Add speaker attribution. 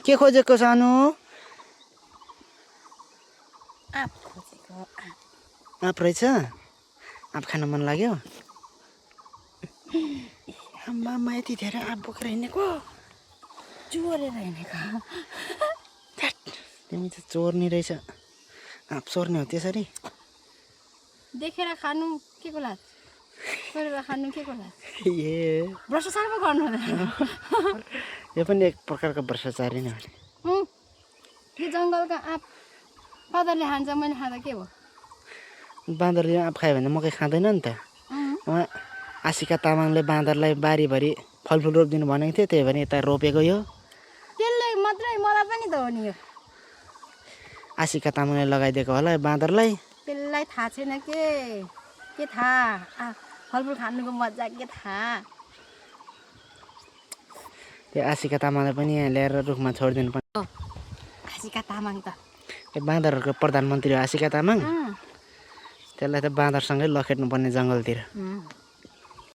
Speaker 1: के खोजेको सानो?
Speaker 2: आँप खोजेको।
Speaker 1: आँप रहेछ? आँप खान मन लाग्यो? आम्मामा यति धेरै आँप बोकेर हिँडेको?
Speaker 2: चोरेर हिँडेको।
Speaker 1: तिमी त चोर्नी रहेछ। आँप चोर्ने हो त्यसरी?
Speaker 2: देखेर खानु के को लाज? चोरेर खानु के को लाज?
Speaker 1: ए
Speaker 2: भ्रष्टाचार पो गर्नु हुँदैन।
Speaker 1: यो पनि एक प्रकारको भ्रष्टाचारी नै हो।
Speaker 2: यो जङ्गलका आँप बाँदरले खान्छ, मैले खाँदा के भयो?
Speaker 1: बाँदरले आँप खायो भने मकै खाँदैन नि त। उहाँ आशिका तामाङले बाँदरलाई बारीभरि फलफुल रोपिदिनु भनेको थियो, त्यही भएर यता रोपेको यो।
Speaker 2: त्यसले मात्रै, मलाई पनि त हो नि यो।
Speaker 1: आशिका तामाङले लगाइदिएको होला यो बाँदरलाई।
Speaker 2: त्यसलाई थाहा छैन के थाहा? फलफुल खानुको मजा के थाहा?
Speaker 1: त्यो आशिका तामाङलाई पनि यहाँ ल्याएर रुखमा छोडिदिनु पर्छ।
Speaker 2: आशिका तामाङ त
Speaker 1: यो बाँदरहरूको प्रधानमन्त्री हो आशिका तामाङ। त्यसलाई त बाँदरसँगै लखेट्नु पर्ने जङ्गलतिर।